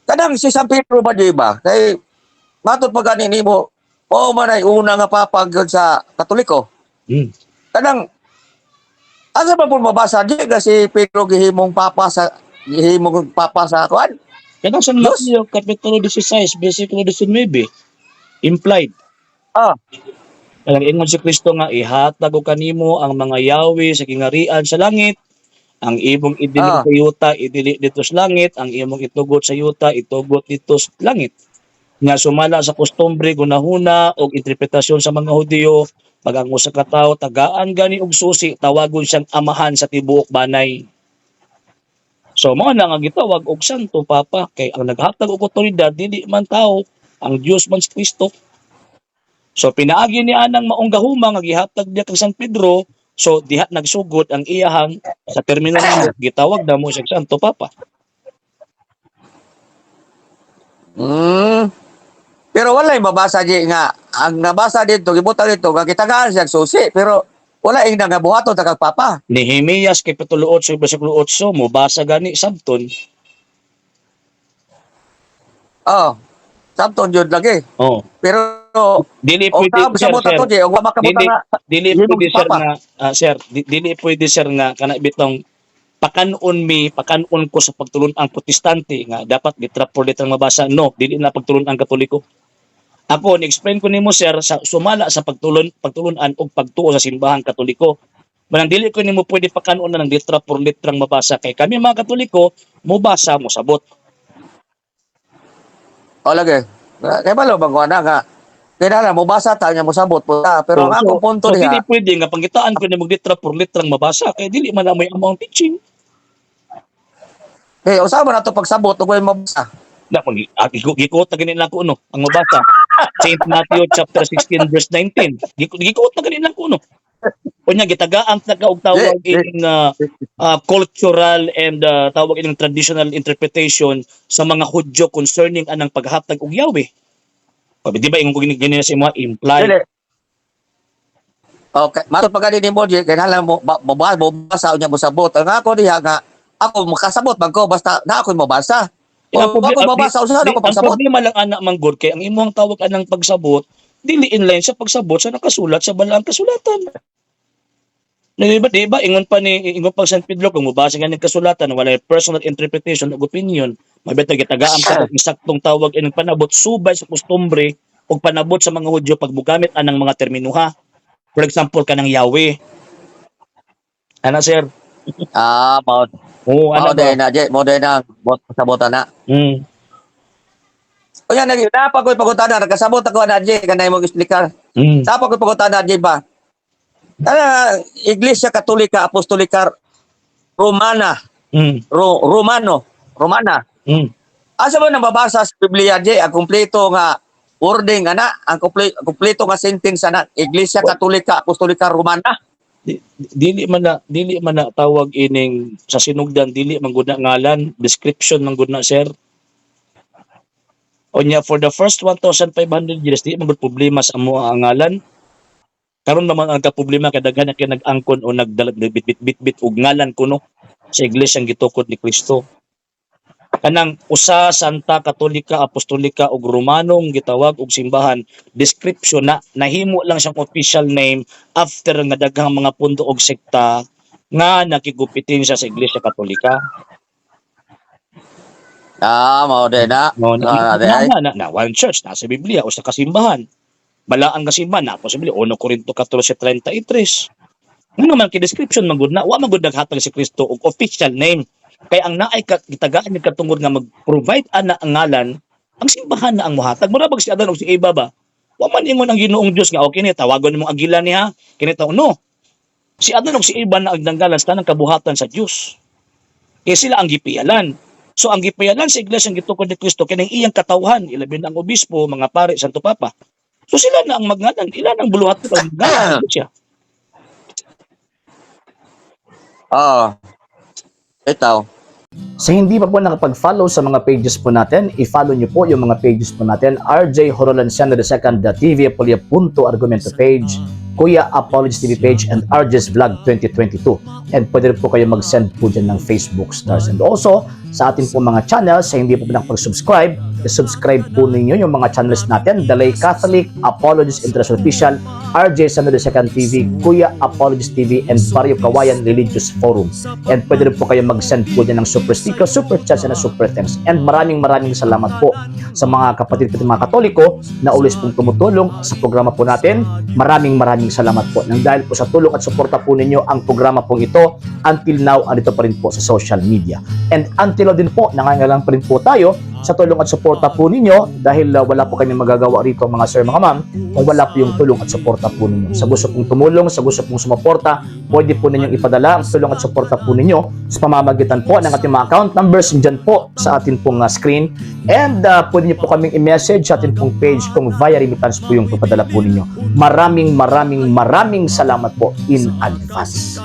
Kanang si San Pedro ba, di ba? Kay matod pa gani nimo, mao man ay una nga papa gyud sa Katoliko. Kanang asa ba po mabasa di nga si Pedro gihimong papa sa kuan? Kanang sa Diyos. Mateo Kapitulo 16, versikulo 19, implied. Kanang ingon si Kristo nga ihatag ko kanimo ang mga yawi sa kingarian sa langit, ang imong idili sa yuta, idili dito sa langit, ang imong itugot sa yuta, itugot dito sa langit. Nga sumala sa kostumbre, gunahuna og interpretasyon sa mga Hudiyo, pag ang usa ka tawo tagaan gani og susi, tawagon siyang amahan sa tibuok banay. So mao na nga gitawag og Santo Papa kay ang naghatag og otoridad dili man tao, ang Dios man si Kristo. So pinaagi ni anang maong gahuma nga gihatag niya kang San Pedro, so diha nagsugod ang iyahang sa termino namo gitawag na mo siya Santo Papa. Pero walay mabasa di nga ang nabasa dito, gibutang dito nga gitagaan siya susi, pero wala ing nagabuhaton ta kag papa. Nehemias kapitulo 8 bersikulo 8 mobasa gani sabton. Oh. Sabton jud lagi. Oh, Pero dili og pwede, taab sa sir, mo sir. tato di og wa makabutang Dili nga dili gihimong pwede, sir, papa. Nga sir, dili pwede, sir, nga kana bitong pakanon mi, pakanon ko sa pagtulon ang Protestante nga dapat litra por litra mabasa. No, dili na pagtulon ang Katoliko. Ako ni-explain ko nimo, sir, sa sumala sa pagtulon-an og pagtuo sa simbahang Katoliko. Manang dili ko nimo pwede pakanon na ng litra por litrang mabasa kay kami mga Katoliko mobasa, mosabot. O lagi. Kay balo bang kuan na nga kinahanglan mobasa ta nya mosabot po ta, pero ang akong punto So, diha dili pwede nga pangitaan ko nimo litra por litrang mabasa kay dili man na may among teaching. Eh, usa man ato pagsabot ug way mabasa? Na pag gikuot na gani nako no ang mabasa. Saint Matthew chapter 16 verse 19. Gikuot na gani nako no. Unya gitagaan ta ka og tawag ining cultural and tawag ining traditional interpretation sa mga Hudyo concerning anang paghatag og Yahweh. Di ba ingon ko gini gani sa imo, imply. Dili. Okay, matod pa gani nimo di kinahanglan mo mobasa unya mosabot. Ang ako diha nga ako makasabot man ko basta na ako'y mabasa. Eh, O ako mabasa, usahan ako ang pagsabot. Problema lang ana manggod kay ang imong tawag anang pagsabot dili inline sa pagsabot sa nakasulat sa balaang kasulatan. Di ba ingon pa ni ingon pa San Pedro, kung mobasa nga ning kasulatan walay personal interpretation ug opinion, mabetag gitagaan pa og eksaktong tawag ining panabot subay sa kostumbre ug panabot sa mga Hudyo pag mogamit anang mga terminuha. For example, kanang Yahweh. Ana, sir. Ah, mao Oo, mao ana ba? din na, je, mao din na bot sabotan na. Unya nag napa ko'y pangutana, nagkasabot ako na je kanay mo explicar. Napa ko'y pangutana je ba? Kana Iglesia Katolika Apostolika Romana, Romano, Romana. Asa ba nababasa sa Biblia je ang kumpleto nga wording ana, ang kumpleto nga sentence ana, Iglesia Katolika Apostolika Romana? Dili man na tawag ining sa sinugdan, dili man gud na ngalan, description man gud na, sir. Unya for the first 1500 years di man gud problema sa amo ang ngalan. Karon naman ang kaproblema kay daghan na kay nag-angkon o nagdalag bit bit bit og ngalan kuno sa iglesia ang gitukod ni Kristo. Kanang usa Santa Katolika Apostolika ug Romanong gitawag og simbahan, description na, nahimo lang siyang official name after nga daghang mga pundo og sekta nga nakigupitin siya sa Iglesia Katolika. Ah, mao din na. No, na, Ah, di na, ay. na, one church nasa Biblia, usa ka simbahan. Balaan nga simbahan na sa Biblia, 1 Corinto 14:33. Ngano man kay description man gud na, wa man gud naghatag si Kristo og official name. Kay ang naay ka gitagaan ni katungod nga mag-provide ana ang ngalan, ang simbahan na ang mohatag. Mura bag si Adan ug si Eva ba? Wa man ingon ang Ginoong Dios nga okay ni tawagon nimong agila niya. Kini taw no. Si Adan ug si Eva na ang nanggalan sa tanang kabuhatan sa Dios. Kay sila ang gipiyalan. So ang gipiyalan sa iglesia ang gitukod ni Kristo kining iyang katawhan, ilabi na ang obispo, mga pare, Santo Papa. So sila na ang magngalan, ila ang buluhaton ang magngalan sa iglesia. Oo. Itaw. Sa hindi pa po nakapag-follow sa mga pages po natin, i-follow nyo po yung mga pages po natin. RJ Horolanciano II, The TV Apolia Punto Argumento page, Kuya Apology TV page, and RJ's Vlog 2022. And pwede rin po kayo mag-send po dyan ng Facebook stars. And also, Sa atin po mga channels, sa hindi po nakapag-subscribe, subscribe po ninyo yung mga channels natin: The Lay Catholic, Apologist International Official, RJ Samuel II TV, Kuya Apologist TV, and Barrio Kawayan Religious Forum. And pwede rin po kayo mag-send po dyan ng super sticker, super chats, and super thanks. And maraming maraming salamat po sa mga kapatid ko, mga Katoliko na always pong tumutulong sa programa po natin. Maraming maraming salamat po. Nang dahil po sa tulong at suporta po ninyo, ang programa pong ito until now andito pa rin po sa social media. And until now din po, nangangailangan pa rin po tayo sa tulong at suporta po ninyo dahil wala po kami magagawa rito, mga sir, mga ma'am, kung wala po yung tulong at suporta po ninyo. Sa gusto pong tumulong, sa gusto pong sumuporta, pwede po ninyong ipadala ang tulong at suporta po ninyo sa pamamagitan po ng ating mga account numbers dyan po sa atin pong screen. And pwede niyo po kaming i-message sa atin pong page kung via remittance po yung papadala po ninyo. Maraming maraming maraming salamat po in advance.